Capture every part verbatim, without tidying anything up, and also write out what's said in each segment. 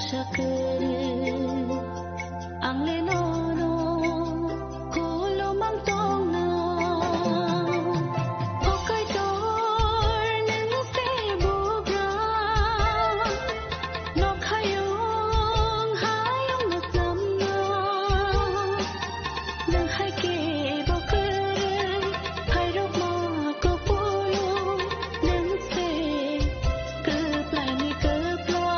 Sakere, ang le nono, kulumang tongna. O Kaitor, nwng se bugra, nokhayung hayung no samna. Nwng hai khe bo kwrwng, phairokma kupulung, nwng se kwplaini kwpla.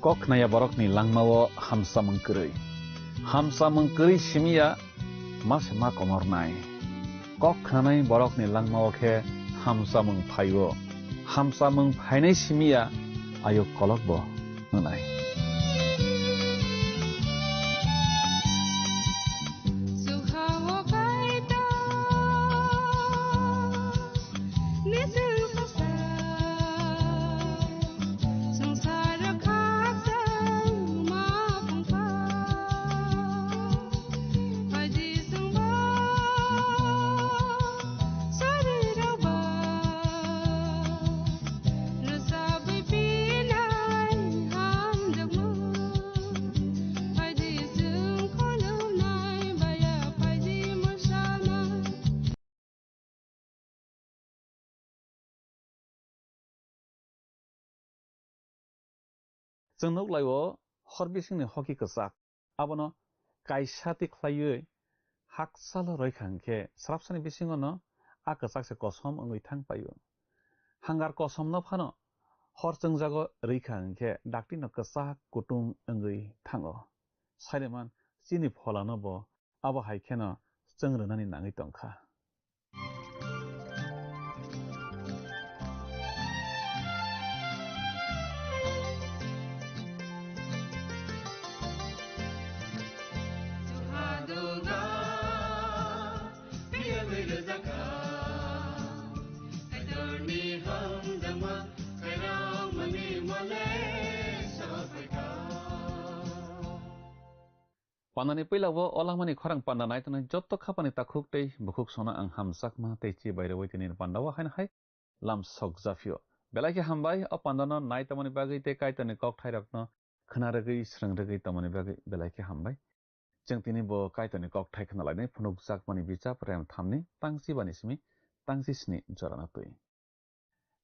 Kok khnaya borokni langmao hamsamung kwrwi. Hamsamung kwrwi simiya ma se ma komornai. Kok khnanai borokni langmao khe hamsamung phaio. Hamsamung phainai simiya ayuk kolokbo wngnai. Chwng nuk lai-o hor bisingni hoki kwchak. Abono kaisa twi khlaiwi hakchalo rwikha hwnkhe, swrapsani bisingono a kwchak se kosom wngwi thang paio. Hangar kosomno phano hor chwngjago rwikha hwnkhe, daktino kwchak kutung wngwi thango. Saireman chini pholano bo abo hai kheno chwng rwnani nangwi tongkha. Pandani puila o, o langmani khorang panda naitongnai jotto khapani takhuk tei bukhuk sono ang hamjakma tei chibai rwui tini pandao haino hai lam sok japhio. Belai khe hambai o pandano naitomani bagwi tei Kaitorni kokthairokno khna rwgwi, srwng rwgwi tongmani bagwi belai khe hambai. Chwng tini bo Kaitorni kokthai khna lainai phunukjakmani bichap rem thamni tangchi bani simi tangchi sni jorano twi.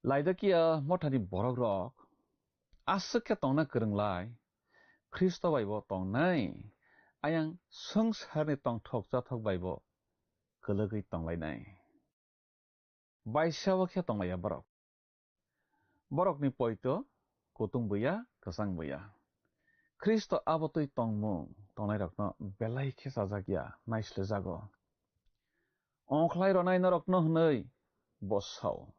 Laodikia mothani borokrok aswk khe tongna kwrwng lai, Khristo bai bo tongnai, ayang swngcharni tongthok chathok bai bo kwlwgwi tonglainai. Baisa o khe tonglaiya borok. Borokni poito kutung buya, kwchang buya. Khristo abo twi tongmung tongnairokno belai khe chajakya, naislejago. Ongkhlai rwnai norokno hwnwi bo sao.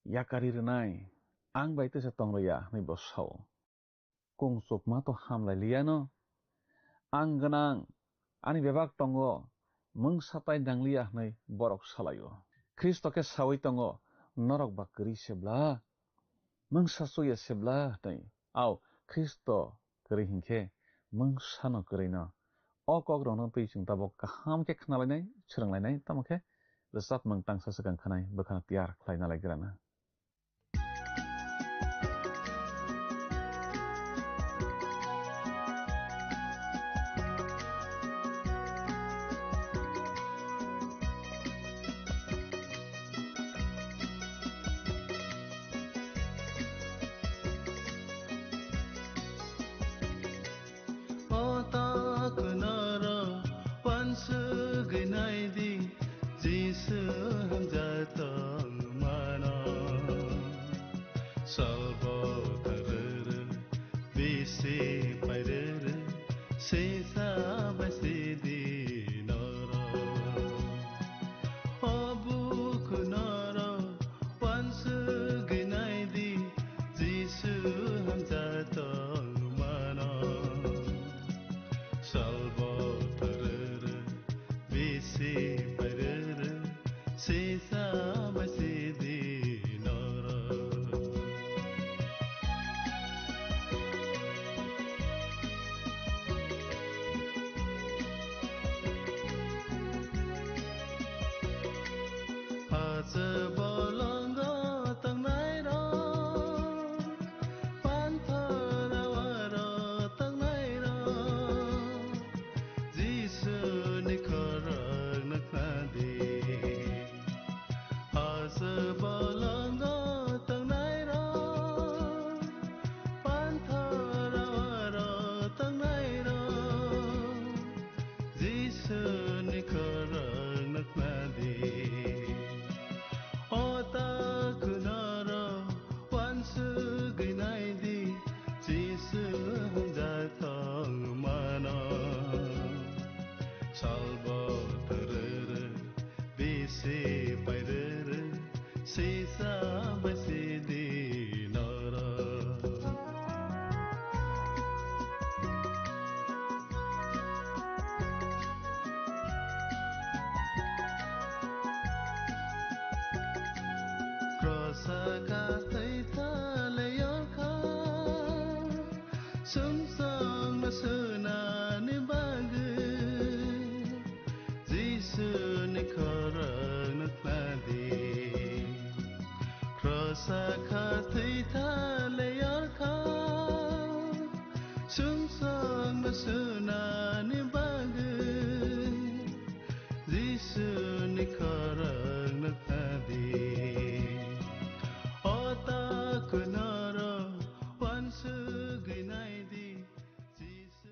Yakari rwnai, ang bai tesa tong rwya hwnwi bo sao. Kung chukma to hamlai liyano. Ang gwnang, ani bebak tongo, mungsa tai nangliya hwnwi borok salaio. Khristo khe saui tongo, norok ba kwrwi se bla? Mungsa chuya se bla hwnwi. Au, Khristo kwrwi hinkhe mungsano kwrwino. O kokrokno twi chwng tabuk kaham khe khnalainai, swrwnglainai, tamo khe rwchapmung tangsa swkang khanai bwkhano tiyar khlaina lai grana. O takhunoro wansugwi naidi, Jisu hamjak tongmano. Salbo tarere, bisi pairere, sisa bai sidi noro. O bukhu noro wansugwi naidi, Jisu hamjak tongmano. Salbo tarere, bisi pairere, sisa bai sidi noro. Hache bolongo tongnairok, panthor awaro tongnairok, Jisuni khorang nuknadi. Hache bolongo tongnairok, panthor awaro tongnairok, Jisuni khorang nuknadi. O takhunoro wansugwi naidi, Jis- Jathong mano salbo terere bisi pairere sisa besi di noro. Krosa kathai thale yorkha sungsong no sunani bagwi Jisuni khorang no khna di. Krosa kha thwi thale yarkha sungsong no sunani bagwi Jisuni khorang no khna di. O ta kunoro wansugwi nai di Jisu.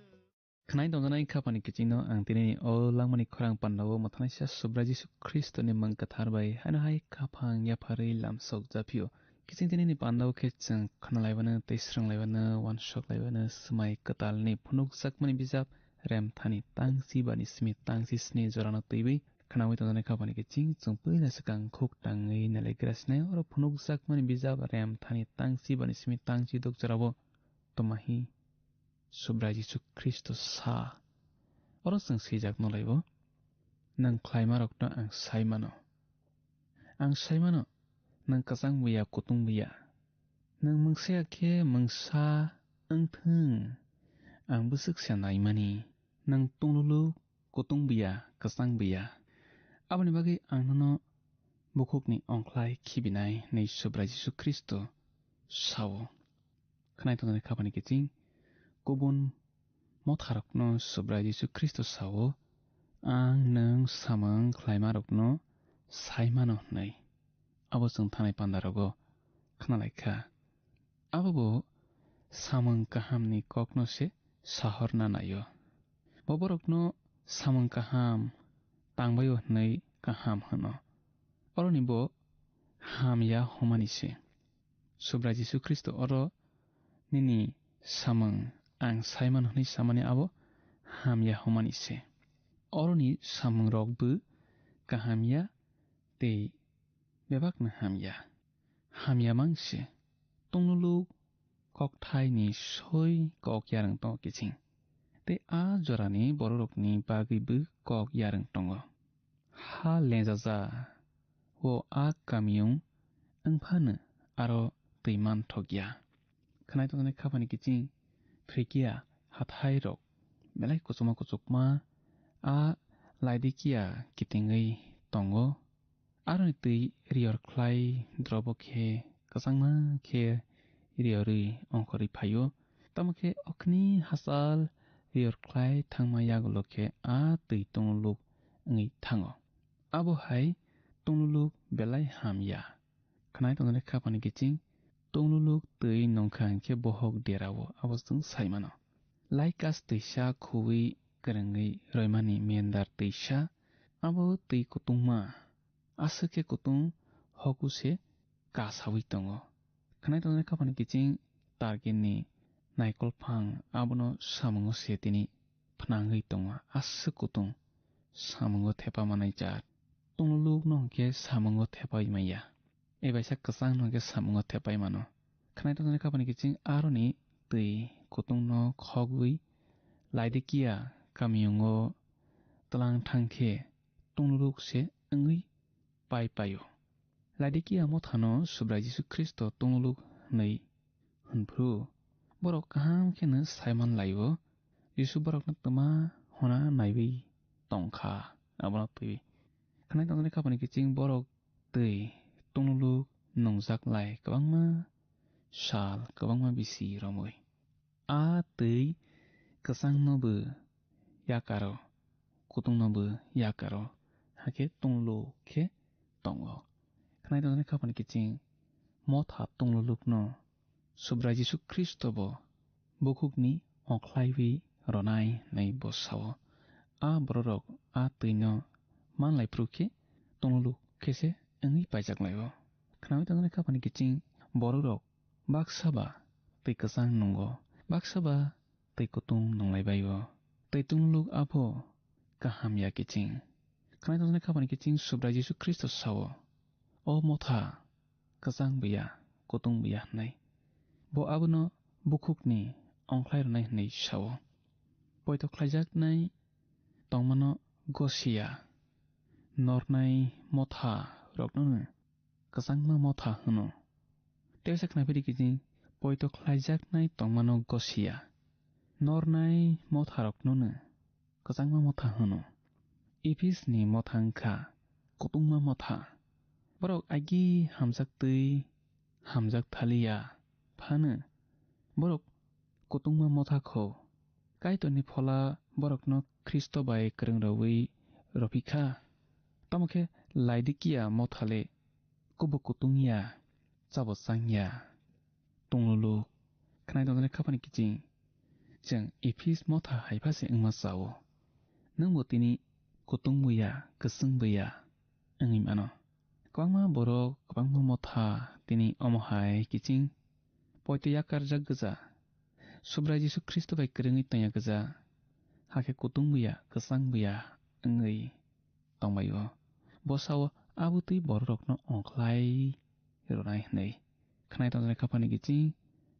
Khwnai tongjaknai khapani kichingno ang tini o langmani khorang pandao mwthanaisa Subrai Jisu Khristoni mung kwthar bai haino hai khaphang yapharwi lamsok japhio. Kiching tinini pandao khe chwng khwnalaibano tei swrwnglaibano, uansoklaibano swmai kwtalni phunukjakmani bijap Remthani tangchi bani simi tangchi sni jorano twiwi khwnawi tongjaknai khapani kiching chwng puila swkang khuk tangwi nailaikra sinai oro phunukjakmani bijap Remthani tangchi bani simi tangchi dok jorao tongma hi Subrai Jisu Khristo sa. Oro chwng swijak nolaibo, "Nwng khlaimarokno ang sai mano. Ang sai mano, nwng kwchang buya, kutung buya. Nwng mungsa ya khe mungsa wng thung, ang bwswk se naimani. Nwng tungluluk, kutung buya, kwchang buya. Aboni bagwi ang nono bukhukni ongkhlai khibinai," hinwi Subrai Jisu Khristo sao. Khwnai tongjaknai khapani kiching kubun motharokno Subrai Jisu Khristo sao, "Ang nwng samung khlaimarokno sai mano," hwnwi. Abo chwng thanai pandarogo khwnalaikha. Abo bo samung kahamni kokno se sahorna naio. Bo borokno samung kaham tangbaio hwnwi kaham hwno. Oroni bo hamya hwnmani se. Subrai Jisu Khristo oro nini samung ang sai mano hwnwi samani abo hamya hwnmani se. Oroni samungrokbo kaham ya tei bebakno hamya. Hamya mang se. Tungluluk kokthaini soi kok yarwng tongo kiching. Tei a jorani bororokni bagwibo kok yarwng tongo. Ha lenjaja o a kamiyung wngphano aro twi manthok ya. Khwnai tongjaknai khapani kiching Phrigia hathairok belai kuchukma kuchukma a Laodikia kitingwi tongo. Aroni twi riyor khlai drobo khe kwchangma khe riyorwi ongkhorwi phaio. Tamo khe okni hachal riyor khlai thangma yagulo khe a twi tungluluk wngwi thango. Abo hai tungluluk belai ham ya. Khwnai tongjaknai khapani kiching tungluluk twi nongkha hinkhe bohok derao, abo chwng sai mano. Laikas twisa khuwi kwrwngwi roimani mendar twisa, abo twi kutungma, aswk khe kutung hoku se kasawi tongo. Khwnai tongjaknai khapani kiching tarkini naikolphang abono samungo se tini phnangwi tongo, aswk kutung samungo thepa manai jat. Tunglulukno hinkhe samungo thepai manya. Ebaisa kwchangno hinkhe samungo thepai mano. Khwnai tongjaknai khapani kiching aroni twi kutungno khogwi Laodikia kamiyungo tlang thangkhe tungluluk se wngwi pai paio. Laodikia mothano Subrai Jisu Khristo tungluluk hwnwi hwnphru borok kaham kheno saiman laio. Jisu borokno twma hona naiwi tongkha, abono twi. Khwnai tongjaknai khapani kiching borok twi tungluluk nungjak lai kwbangma sal, kwbangma bisi romwi. A twi kwchangnobo yakaro, kutungnobo yakaro, hakhe tungluluk khe tongo. Khwnai tongjaknai khapani kiching motha tunglulukno Subrai Jisu Khristo bo bukhukni ongkhlaiwi ronai hwnwi bo sao. A bororok a twino manlai phru khe tungluluk khe se wngwi paijak laio. Khnaui tongjaknai khapani kiching bororok baksa ba twi kwchang nungo, Baksa ba twi kutung nwnglai bai-o. Twi tungluk abo kaham ya kiching. Khwnai tongjaknai khapani kiching Subrai Jisu Khristo sao, "O motha, kwchang buya, kutung buya," hwnwi. Bo abono bukhukni ongkhlai rwnai hwnwi sao. Poito khlaijaknai tongmano gosiya, nornai motha roknono kwchangma motha hwno. Teisa khnaphidi kiching, poito khlaijaknai tongmano gosiya, nornai motha roknono kwchangma motha hwno. Ephisni motha wngkha kutungma motha. Borok agi hamjak twi hamjak thaliya phano borok kutungma motha kho. Kaitorni phola borokno Khristo bai kwrwng rwui rwphi kha. Tamo khe Laodikia motha le kubuk kutung ya, chabo chang ya. Tungluluk, khwnai tongjaknai khapani kiching, chwng Ephis motha hai pha se wngma chao. Nwngbo tini kutung buya, kwchwng buya wngwi mano. Kwbangma borok, kwbangma motha tini omo hai kiching poito yakarjak gwja. Subrai Jisu Khristo bai kwrwngwi tongya gwja. Hakhe kutung buya, kwchang buya wngwi tongbai-o. Bo sao, "Abo twi bororokno ongkhlai rwnai," hwnwi. Khwnai tongjaknai khapani kiching,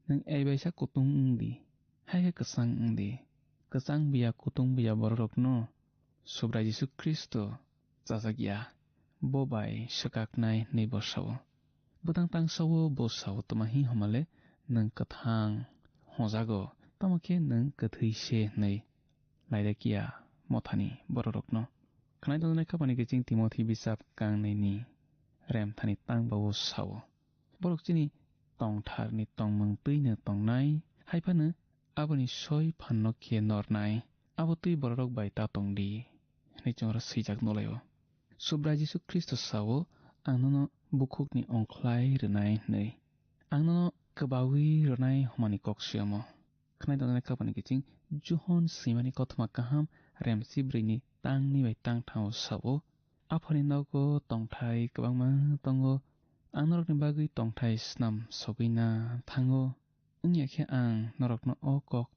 nwng aibaisa kutung wng di, hai khe kwchang wng di. Kwchang buya, kutung buya bororokno Subrai Jisu Khristo chajak ya, bo bai swkaknai hwnwi bo sao. Bwtang tang sao, bo sao, "Tma hi hwnmale nwng kwthang hwnjago, tamo khe nwng kwthwi se," hwnwi Laodikia mothani bororokno. Khwnai tongjaknai khapani kiching Timothi bisap kangnini rem thani tang bao sao. Borok chini tongtharni tongmung twino tongnai, hai phano aboni soi phanno khe nornai, abo twi bororok bai ta tong di, hwnwi chwng oro swijak nukhlaio. Subrai Jisu Khristo sao, "Ang nono bukhukni ongkhlai rwnai," hwnwi. "Ang nono kwbaui rwnai," hwnmani kok swi omo. Khwnai tongjaknai khapani kiching Johon swimani kothoma kaham remsi brwini tangni bai tangthao sao, "Aphani nogo tongthai kwbangma tongo, ang norokni bagwi tongthai snam sogwi na thango, wngya khe ang norokno o kok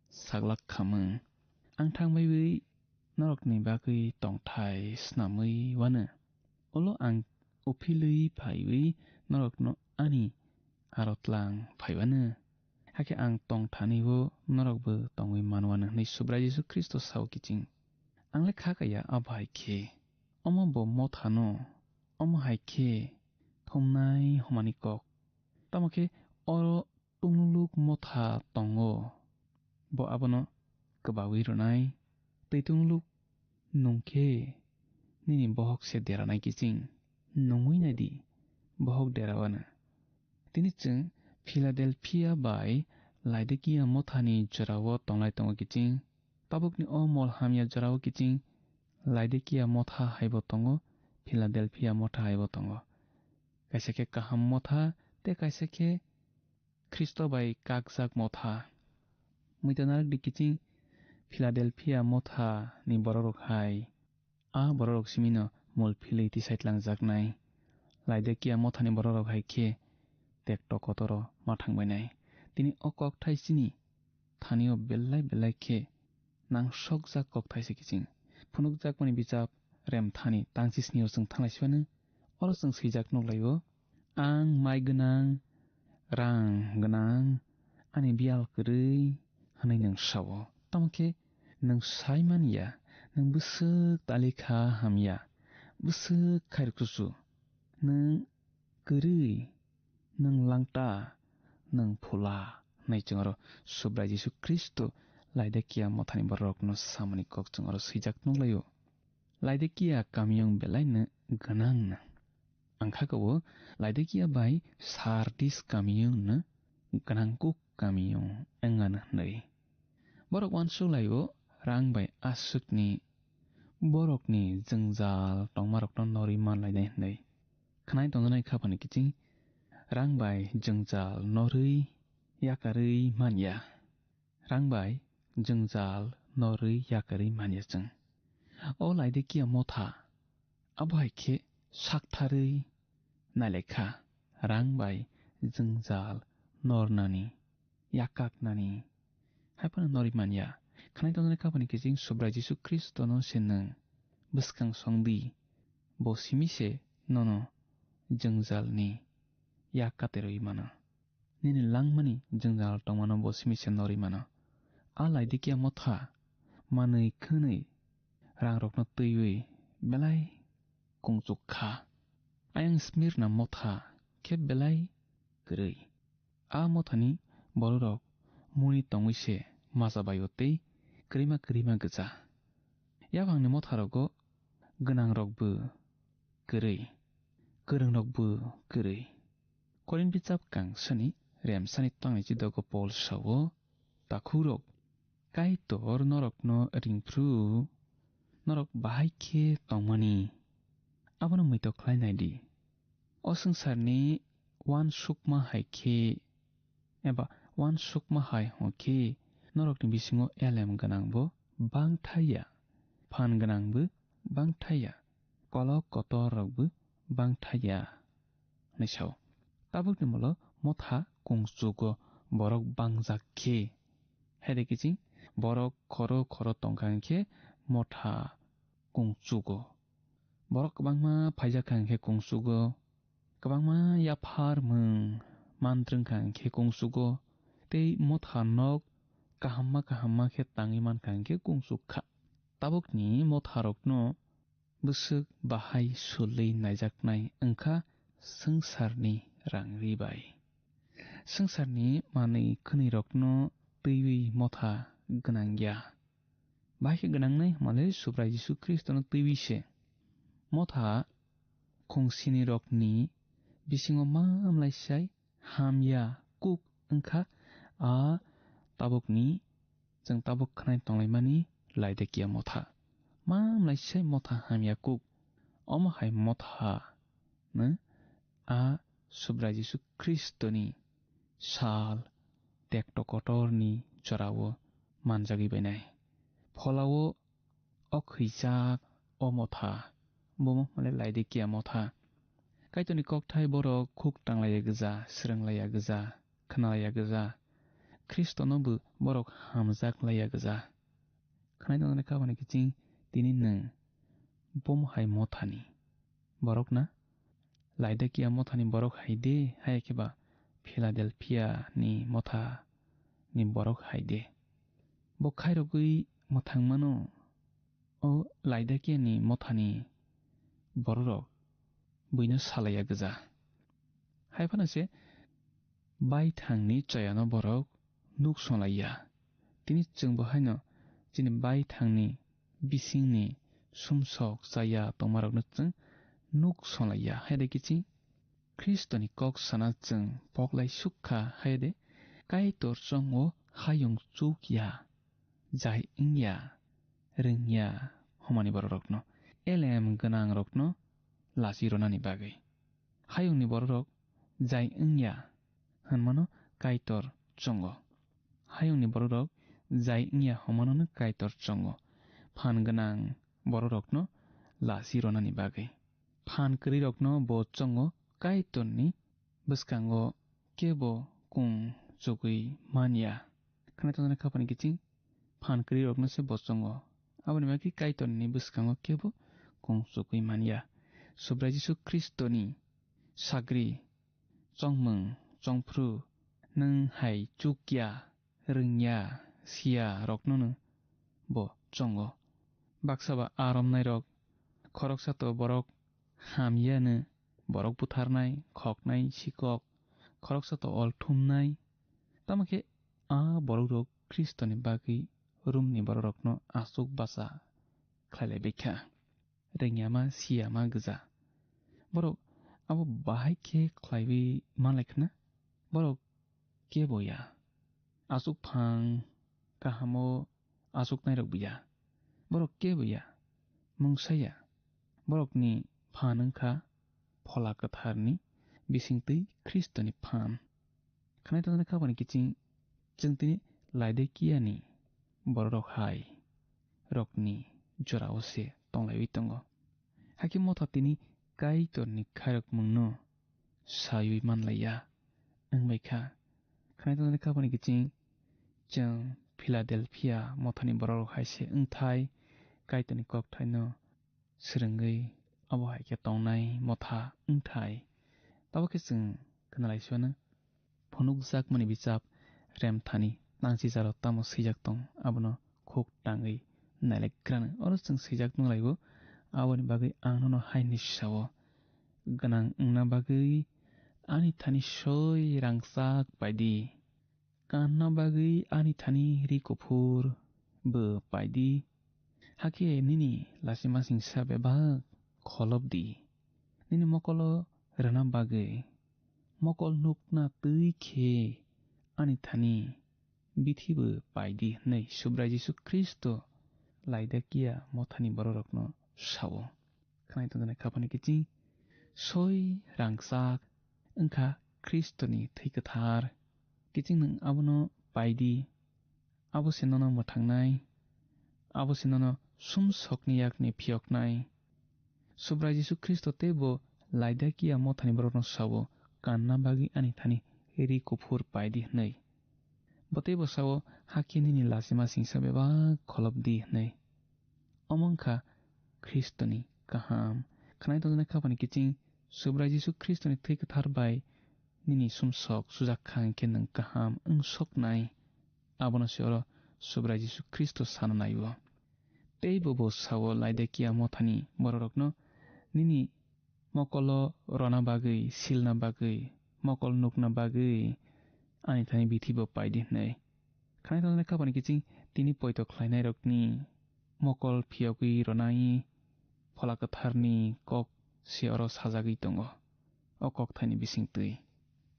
saglak khamung. Ang thangbaiwi norokni bagwi tongthai snamwi wano. Ulo ang uphilwi phaiwi norokno ani aro tlang phaiwano. Hakhe ang tongthani-o norokbo tongwi manwano," hwnwi Subrai Jisu Khristo sao kiching. Ang le kha kaya abo hai khe. Omo bo mothano, omo hai khe thumnai hwnmani kok. Tamo khe oro tungluluk motha tongo, bo abono kwbaui rwnai. Twi tungluluk nung khe nini bohok se deranai kiching. Nungwi nai di, bohok derawano. Tini chwng Philadelphia bai Laodikia mothani jorao tonglai tongo kiching. Tabukni o mol hamya jorao kiching Laodikia motha haibo tongo, Philadelphia motha haibo tongo. Kaisa khe kaham motha, tei kaisa khe Khristo bai kakjak motha. Muitu narwk di kiching Philadelphia motha ni bororok hai. A bororok simino mol philwi tisai tlangjaknai. Laodikia mothani bororok hai khe tekto kotoro ma thangbainai. Tini o kokthai chini thanio belai belai khe nangsokjak kokthai se kiching. Phunukjakmani bichap rem thani tangchisnio chwng thanglai sibano. Oro chwng swijak nuklaio, "Ang mai gwnang, rang gwnang, ani biyal kwrwi," hwnwi nwng sao. Tamo khe nwng sai man ya, nwng bwswk talikha hamya, bwswk khairokchuchu, nwng kwrwi, nwng langta, nwng phula, hwnwi chwng oro Subrai Jisu Khristo Laodikia mothani bororokno samani kok chwng oro swijak nuklaio. Laodikia kamiyung belaino gwnangno. Ang kha kabo Laodikia bai Sardis kamiyungno gwnang kuk kamiyung wngano hwnwi. Borok uansuk laio, rang bai aswkni borokni jwngjal tongmarokno norwi man lainai hwnwi. Khwnai tongjaknai khapani kiching rang bai jwngjal norwi yakarwi man ya. Rang bai jwngjal norwi yakarwi man ya chwng. O Laodikia motha abo hai khe saktharwi nai lai kha, rang bai jwngjal nornani, yakaknani, Aphano norwi man ya. Khwnai tongnani kapani kiching Subrai Jisu Khristono se nwng bwskang song di. Bo simi se nono jwngjalni yak katerwi mano. Nini langmani jwngjal tongmano bo simi se norwi mano. A Laodikia motha manwi khwnwi rangrokno twiwi belai kungchuk kha. Ayang Smirna motha khe belai kwrwi. A mothani bororok muni tongwi se macha bai-o tei kwrwima kwrwima gwja. Yaphangni motharogo gwnangrokbo kwrwi, kwrwngrokbo kwrwi. Korinth bichap kangsani remsani tangni chidogo Pol sao, takhukrok, Kaitor norokno ringphru, norok bahai khe tongmani. Abono muitok khlai nai di. O swngcharni uansukma hai khe, eba uansukma hai hwn khe, norokni bisingo elem gwnangbo bangthai ya, phan gwnangbo bangthai ya, kolok kotorrokbo bangthai ya, hwnwi sao. Tabukni molo motha kungchugo borok bangjak khe, hai de kiching borok khoro khoro tongkha hwn khe motha kungchugo. Borok kwbangma phaijak kha hwn khe kungchugo. Kwbangma yaphar mwng mantrwng kha hwn khe kungchugo. Tei motha nok kahamma kahamma khe tangwi man kha hwn khe kungchuk kha. Tabukni motharokno bwswk bahai sulwi naijaknai wngkha swngcharni rang ri bai. Swngcharni manwi khwnwirokno twiwi motha gwnang ya. Bahai khe gwnangnai hwnmale Subrai Jisu Khristono twiwi se. Motha khungsinirokni bisingo mamlai sai hamya kuk wngkha a tabukni, chwng tabuk khwnai tonglaimani Laodikia motha. Mamlai sai motha hamya kuk. Omo hai motha no a Subrai Jisu Khristoni sal tekto kotorni jorao manjagwi bainai. Pholao o khwijak o motha, bomo hwnmale Laodikia motha. Kaitorni kokthai borok khuk tanglaiya gwja, swrwnglaiya gwja, khwnalaiya gwja. Khristono bo borok hamjak laiya gwja. Khwnai tongnani kabani kiching tini nwng bomo hai mothani borok na? Laodikia mothani borok hai de, hai khe ba Philadelphia ni motha ni borok hai de? Bo khairogwi mwthang mano, o Laodikia ni mothani bororok buino salaiya gwja. Hai phano se baithangni chayano borok nuk songlaiya. Tini chwngbo haino chini baithangni bisingni sumsok chaya tongmarokno chwng nuk songlaiya. Hai de kiching Khristoni kok sana chwng poklai suk kha, hai de Kaitor chongo hayung chuk ya, jai wng ya, rwng ya, homani bororokno, elem gwnangrokno lachi rwnani bagwi. Hayungni bororok jai wng ya hwnmano Kaitor chongo. Hayungni bororok jai wng ya hwnmano Kaitor chongo. Phan gwnang bororokno lachi rwnani bagwi. Phan kwrwirokno bo chongo, Kaitorni bwskango kebo kung chugwi man ya. Khna tongna khapani kiching phan kwrwirokno se bo chongo. Aboni bagwi Kaitorni bwskango kebo kung chugwi man ya. Subrai Jisu Khristoni sagri chongmung chongphru nwng hai chuk ya, rwng ya, si ya roknono bo chongo. Baksa ba a romnairok, khoroksa to borok ham ya no, borok butharnai, khoknai, sikok, khoroksa to ol thumnai. Tamo khe a borokrok Khristoni bagwi Romni bororokno aswk bacha khlai lai baikha. Rwngya ma, siya ma gwja. Borok abo bahai khe khlaiwi man lai khna? Borok kebo ya. Aswk phang kahamo aswk nairok bo ya. Borok kebo ya. Mungsa ya. Borokni phan wngkha Phola Kwtharni bisingtwi Khristoni phan. Khwnai tongjaknai khapani kiching chwng tini Laodikiyani bororok hai rokni jorao se tonglaiwi tongo. Hakhe motha tini Kaitorni khairokmungno saywi manlaiya wngbai kha. Khwnai tongjaknai khapani kiching chwng Philadelphia mothani bororok hai se wngthai, Kaitorni kokthaino swrwngwi abo hai khe tongnai motha wngthai. Tabuk khe chwng khwnalai suano phunukjakmani bichap remthani tangchi jaro tamo swijak tong, abono khuk tangwi nailaikrano. Oro chwng swijak nukhlaibo, aboni bagwi ang nono hai hwnwi sao, gwnang wngna bagwi ani thani soi rangchak pai di. Kanna bagwi ani thani ri kuphur bo pai di. Hakhe nini lachimasingsa bebak kholop di. Nini mokolo rwna bagwi mokol nukna twi khe ani thani bithi bo pai di hwnwi Subrai Jisu Khristo Laodikia mothani bororokno sao. Khnai tongjaknai kha phani kiching soi rangchak wngkha Khristoni thwi kwthar. Kiching nwng abono pai di, abo se nono mwthangnai, abo se nono sumsokni yakni phiyoknai. Subrai Jisu Khristo teibo Laodikia mothani borokno sao, kanna bagwi ani thani ri kuphur pai di hwnwi. Bo teibo sao, hakhe nini lachima singsa bebak kholop di hwnwi. Omo wngkha Khristoni kaham. Khnai tongjaknai kha phani kiching Subrai Jisu Khristoni thwi kwthar bai nini sumsok sujak kha hwnkhe nwng kaham wng soknai. Abono se oro Subrai Jisu Khristo sana nai-o. Tei bo bo sao Laodikia mothani bororokno, nini mokolo rwna bagwi, silna bagwi, mokol nukna bagwi ani thani bithi bo pai di hwnwi. Khnai tongjaknai kha phani kiching tini poito khlainairokni mokol phiyogwi rwnai Phola Kwtharni kok se oro sajagwi tongo. O kokthaini bisingtwi.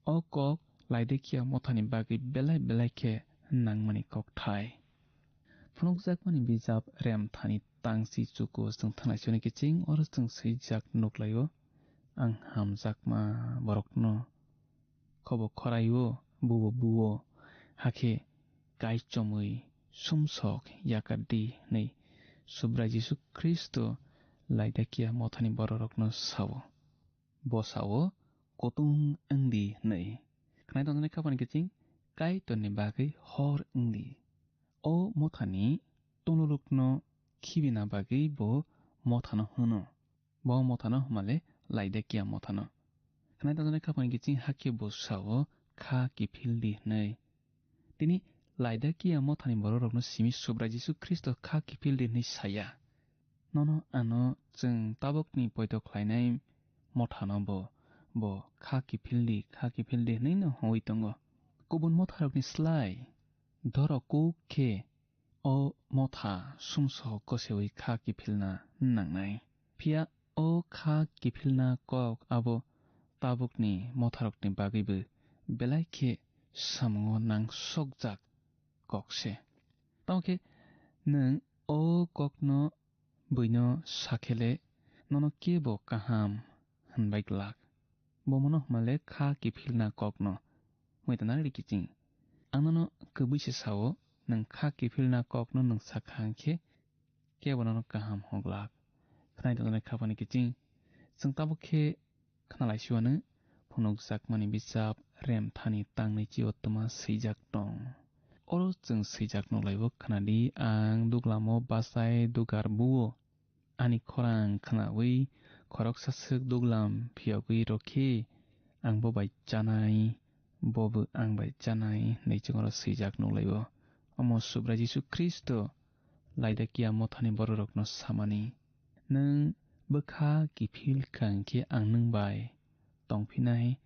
O kok Laodikia mothani bagwi belai belai khe nangmani kokthai. Phunukjakmani bijap Remthani tangchi chuku chwng thanglai chwngni kiching oro chwng swijak nuklaio, ang hamjakma borokno khobo khoraio, bubo buo, hakhe kaichomwi sumsok yakar di hwnwi Subrai Jisu Khristo Laodikia mothani bororokno sao. Bo sao, kutung wng di hwnwi. Khnai tongjaknai kha phani kiching Kaitorni bagwi hor wng di. O mothani tonglorokno khibina bagwi bo mothano hwno. Bo mothano hwnmale Laodikia mothano. Khnai tongjaknai kha phani kiching hakhe bo sao, kha kiphil di hwnwi. Tini Laodikia mothani bororokno simi Subrai Jisu Khristo kha kiphil di hwnwi saya. Nono ano chwng tabukni poito khlainai mothano bo, bo kha kiphil di, kha kiphil di hwnwi no hwnwi tongo. Kubun motharokni slai doro kuk khe o motha sumsok goseui kha kiphilna nangnai. Phiya o kha kiphilna kok abo tabukni motharokni bagwibo belai khe samungo nangsokjak kok se. Tamo khe nwng o kokno buino sakhele nono kebo kaham hwnbai glak. Bo mono hwnmale kha kiphilna kokno. Muitanari kiching. Ang nono kwbui se sao, nwng kha kiphilna kokno nwng sakha hwnkhe kebo nono kaham hwnglak. Khnai tongjaknai kha phani kiching. Chwng tabuk khe khnalai siwano phunukjakmani bijap Remthani tangnwi chi o twma swijak tong. Oro chwng swijak nuklaibo khnadi, ang duglamo bachai dugar buo. Ani khorang khnaui khoroksa swk duglam phiyogwi rwkhe, ang bo bai chanai, bobo ang bai chanai hwnwi chwng oro swijak nuklaibo. Omo Subrai Jisu Khristo Laodikia mothani bororokno samani, nwng bwkha kiphil kha hwnkhe ang nwng bai tongphinai,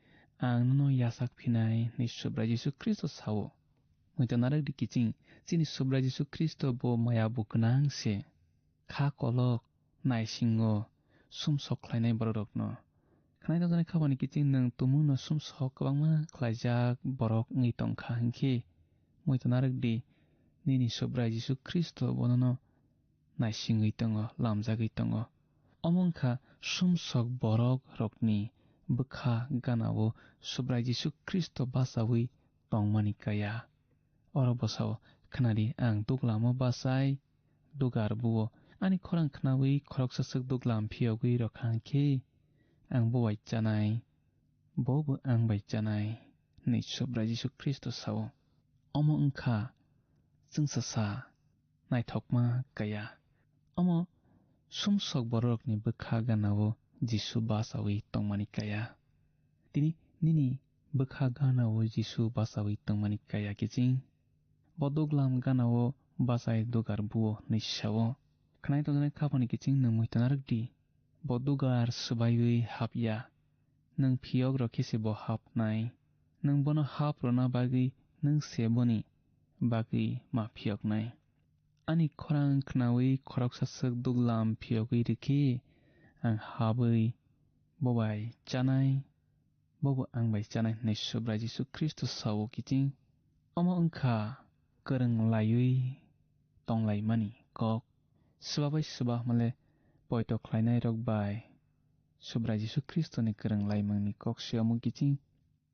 ang nono yachak phinai hwnwi Subrai Jisu Khristo sao. Muitanarok di kiching, chini Subrai Jisu Khristo bo maya bo gwnang se. Kha kolok naisingo sumsok khlainai bororokno. Khnai tongjaknai kha phani kiching nwng tumungno sumsok kwbangma khlaijak borok wngwi tongkha hwnkhe, muitanarok di nini Subrai Jisu Khristo bonono naisingwi tongo, lamjagwi tongo. Omo wngkha sumsok borok rokni bwkha ganao Subrai Jisu Khristo bachaui tongmani kaya. Oro bwsao khnadi, ang duglamo bachai dugar buo. Ani khorang khnaui khoroksa swk duglam phiyogwi rwkha hwnkhe, ang bo bai chanai, bobo ang bai chanai, hwnwi Subrai Jisu Khristo sao. Omo wngkha chwngsa sa naithokma kaya. Omo sumsok bororokni bwkha ganao Jisu bachaui tongmani kaya. Tini nini bwkha ganao Jisu bachaui tongmani kaya kiching. Bo duglam ganao bachai dugar buo hwnwi sao. Khwnai tongjaknai khapangni kiching nwng muitanarwk di. Bo dugar swbaiwi hap ya. Nwng phiyok rw khe se bo hapnai. Nwng bono hap rwna bagwi nwng se boni bagwi ma phiyoknai. Ani khorang khnaui khoroksa swk duglam phiyogwi rw khe ang habwi bo bai chanai, bobo ang bai chanai hwnwi Subrai Jisu Khristo sao kiching. Omo wng kha kwrwng laiwi tonglaimani kok. Swba bai swba hwnle poito khlainairok bai Subrai Jisu Khristoni kwrwng laimungni kok se omo kiching.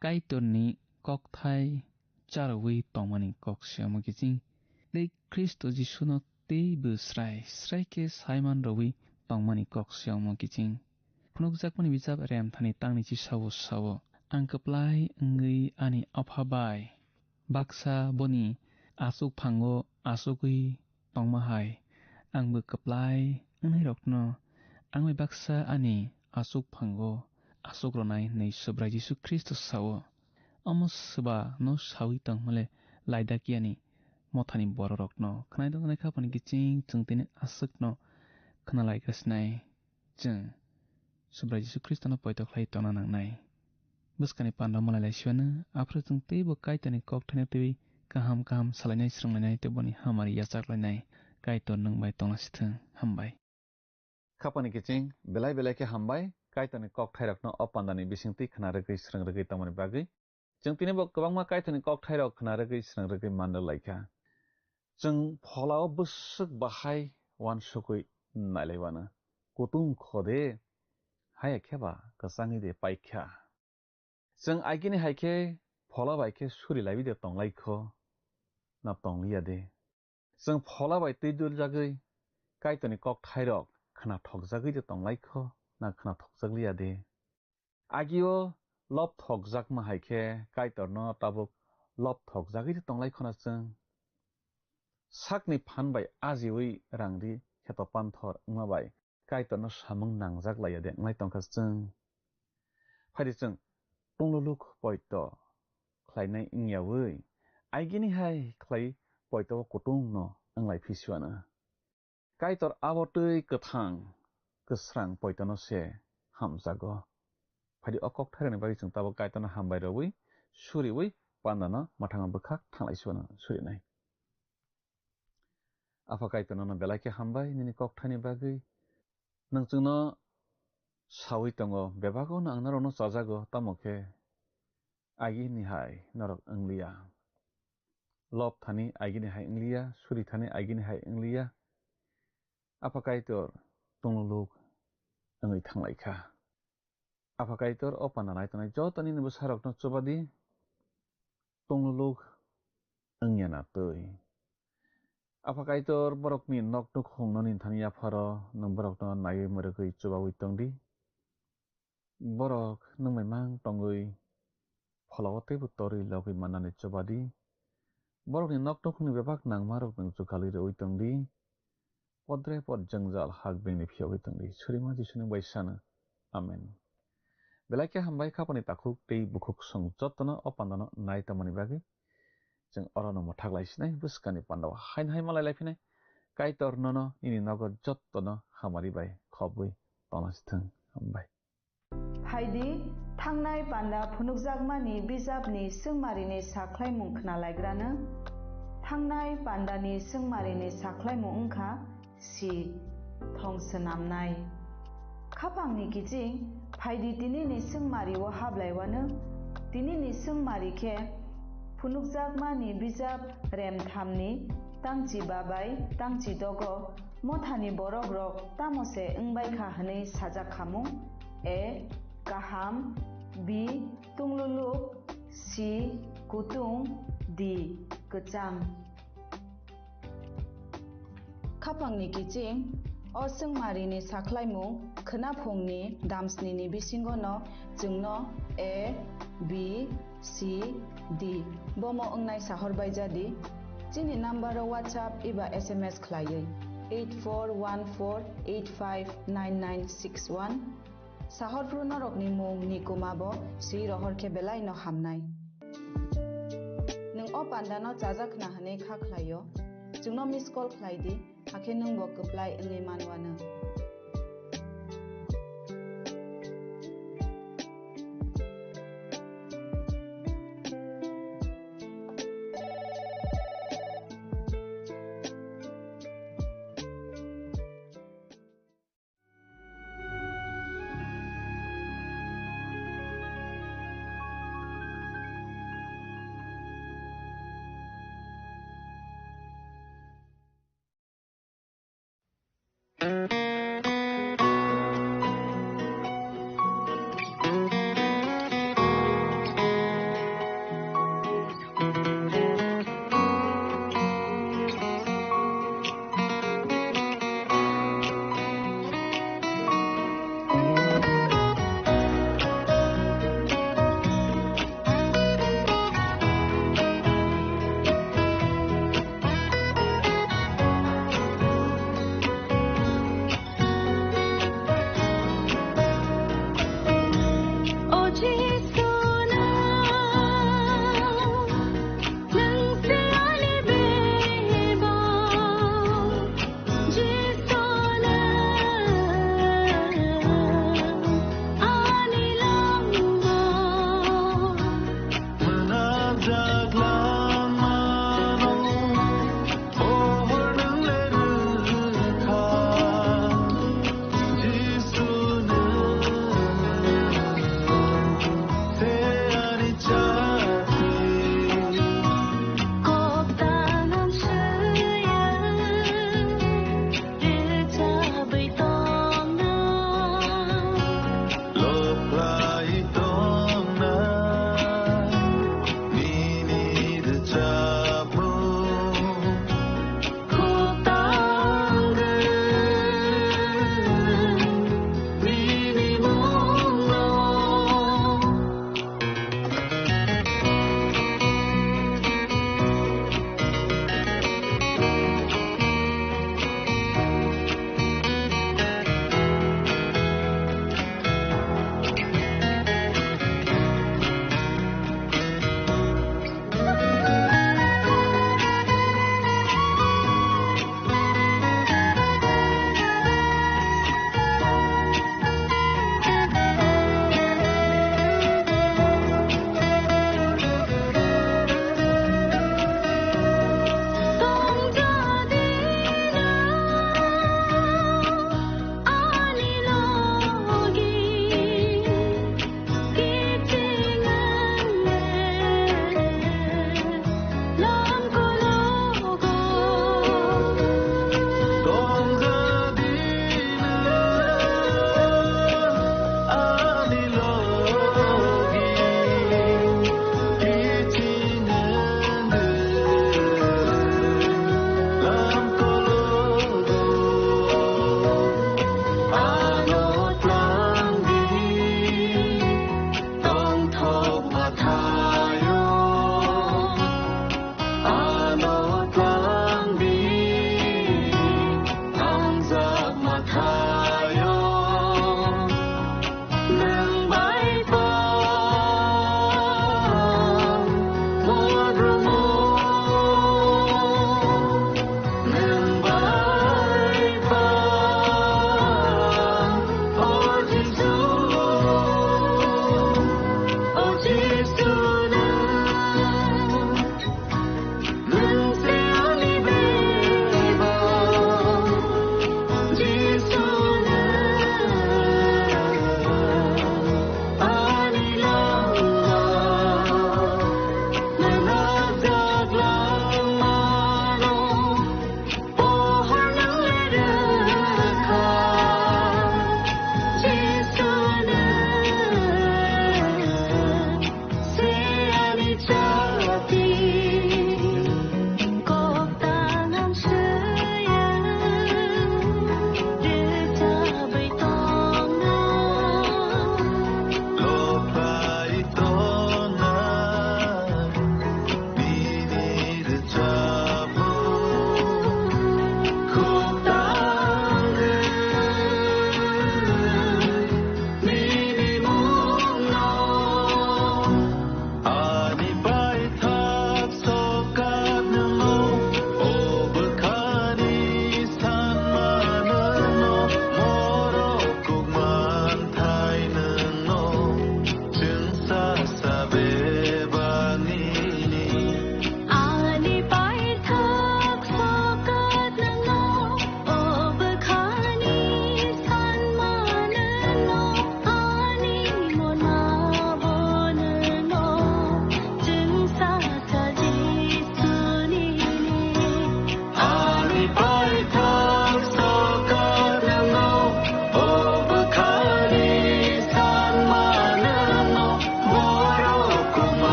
Kaitorni kokthai charwi tongmani kok se omo kiching. Tei Khristo Jisuno teibo srai srai khe saiman rwui tongmani kok se omo kiching. Phunukjakmani bijap Remthani tangni chisao sao, ang kwplai wngwi ani Apha bai baksa boni aswk phango aswkwi tongma hai, angbo kwplai wngnairokno ang bai baksa ani aswk phango aswk rwnai hwnwi Subrai Jisu Khristo sao. Omo swba no saui tongmale laidakya ni mothani bororokno khwnai tongjaknai khapangni kiching chwng tini aswkno khwnalaigasnai. Chwng Subrai Jisu Khristono poito khlai tongna nangnai. Bwskangni panda malai lai siwano, aphuru chwng teibo Kaitorni kok thaino twiwi kaham kaham salainai, swrwnglainai tei boni hamari yachaklainai. Kaitor nwng bai tongna sithwng. Hambai. Khapangni kiching belai belai khe hambai, Kaitorni kok thairokno o pandani bisingtwi khna rwgwi swrwng rwgwi tongmani bagwi. Chwng tini bo kwbangma Kaitorni kok thairok khna rwgwi swrwng rwgwi man rw lai kha. Chwng pholao bwswk bahai uansukwi nailaiwano. Kutung kho de, haya khe ba kwchangwi de paikha. Chwng agini hai khe phola bai khe suri laiwi de tonglaikho, na tongliya de? Chwng phola bai twi duljagwi Kaitorni kok thairok khna thokjagwi de tonglaikho, na khna thokjakliya de? Agio lob thokjakma hai khe Kaitorno tabuk lob thokjagwi de tonglaikho na chwng? Sakni phan bai ajiui rang ri kheto panthor wngma bai Kaitorno samung nangjak laiya de wnglai tongkha chwng? Phaidi chwng tungluluk poito khlainai wngyaui, aigini hai khlai poito o kutung no wnglai phisiwano. Kaitor abo twi kwthang kwsrang poitono se hamjago. Phaidi o kok thairani bagwi chwng tabuk Kaitorno hambai rwui, suriui, pandano mwthango bwkhak thanglai siwano surinai. Apha Kaitor nono belai khe hambai nini kok thaini bagwi. Nwng chwngno saui tongo, bebago no ang norokno chajago, tamo khe agini hai norok wngliya. Lob thani agini hai wngliya, suri thani agini hai wngliya. Apha Kaitor tungluluk wngwi thanglai kha. Apha Kaitor o panda nai tongnai joto nini bwsarokno chuba di, tungluluk wngya na twi. Apha Kaitor borokni nok nukhungno nini thani yapharo nwng borokno naiwi mwrwgwi chubaui tong di. Borok nwng bai mang tongwi pholao teibo torwi logwi mannani chuba di. Borokni nok nukhungni bebak nangmarok nwng chukalwi rwui tong di. Podre pod jwngjal hak bengni phiyogwi tong di. Surima Jisuni bai sano. Amen. Belai khe hambai khapani takhuk tei bukhuk song jotono o pandano nai tongmani bagwi. Chwng orono mwthak lai sinai bwskani pandao haino hai malai lai phinai. Kaitor nono nini nogo jotono hamari bai khobwi tongna sithwng. Hambai. Phaidi, thangnai panda phunukjakmani bijapni swngmarini sakhlaimung khnalaigrano. Thangnai pandani swngmarini sakhlaimung wngkha si thong swnamnai. Khapangni kiching, phaidi tinini swngmario hablaiwano. Tinini swngmari khe phunukjakmani bijap remthamni tangchi babai tangchi dogo. Mothani borokrok tamo se wngbai kha hwnwi sajak khamung? A. Kaham. B. Tungluluk. C. Kutung. D. Kwchang. Khapangni kiching, o swngmarini sakhlaimung khwnaphungni damsnini bisingono chwngno A, B, C, D bomo wngnai sahor baijadi. Chini number o WhatsApp eba S M S khlaiwi eight four one four eight five nine nine six one. Sahorphru norokni mung ni kuma bo swi rohor khe belai no hamnai. Nwng o panda no chajak khna hwnwi kha khlaio, chwngno miss call khlai di, hakhe nwng bo kwplai wngwi manwano.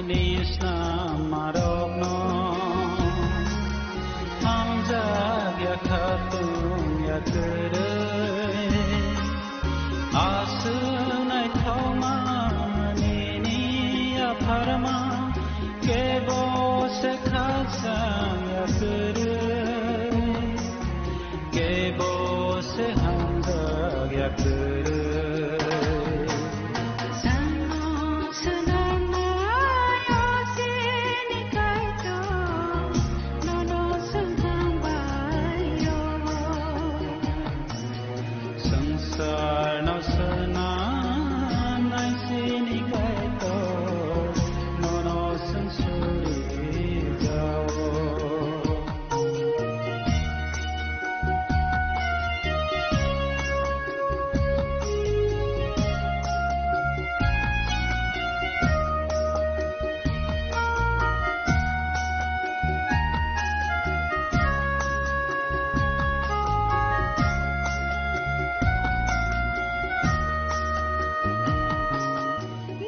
Ni snammarokno hamjak ya khatung ya kwrwi, aswk naithokma nini yapharma, kebo se khakchang ya kwrwi. Kebo se hamjak ya kwrwi. Sano swnamnai o chini Kaitor, nono swngchang bai rwo. Swngcharno swnamnai chini Kaitor, nono swng suri jao.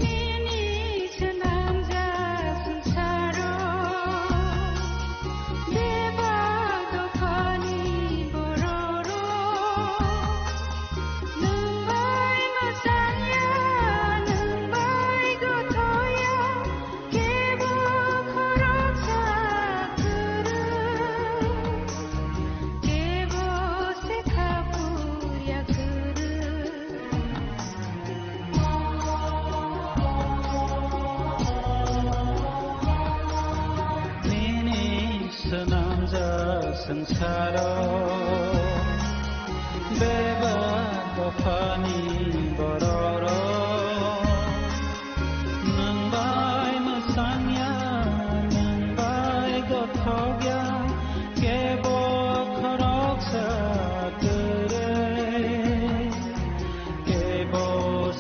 Nini swnamjak swngcharo bebak dophani bororok nwng bai mwchangya, nwng bai gothoya, kebo khoroksa kwrwi, kebo se kha phurya kwrwi. Nini swnamjak swngcharo bebak dophani bororok nwng bai mwchangya, nwng bai gothokya, kebo khoroksa kwrwi. Kebo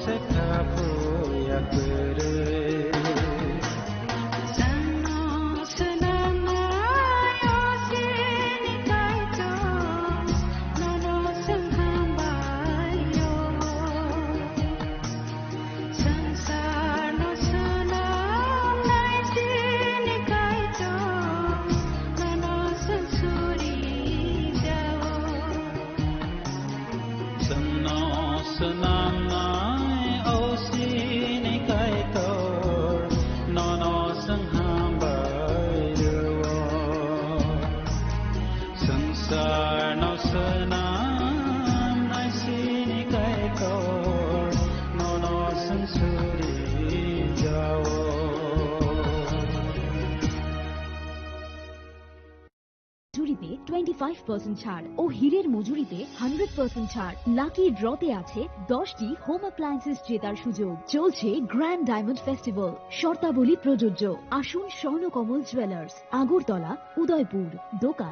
se kha phurya kwrwi. Sano swnamnai o chini Kaitor, nono swng hambai rwo. Swngcharno swnamnai chini Kaitor, nono swng suri jao. Chwngno swnamnai o chini Kaitor, nono chwng hambai rwo. Swngcharno swnamnai chini Kaitor, nono chwng suri jao. মজুরিতে twenty five percent ছাড় ও হীরের মজুরিতে hundred percent ছাড়। লাকি ড্রতে আছে দশটি home appliances জেতার সুযোগ। চলছে গ্র্যান্ড ডায়মন্ড ফেস্টিভ্যাল, শর্তাবলী প্রযোজ্য। আসুন স্বর্ণকমল জুয়েলার্স, আগরতলা, উদয়পুর, দোকান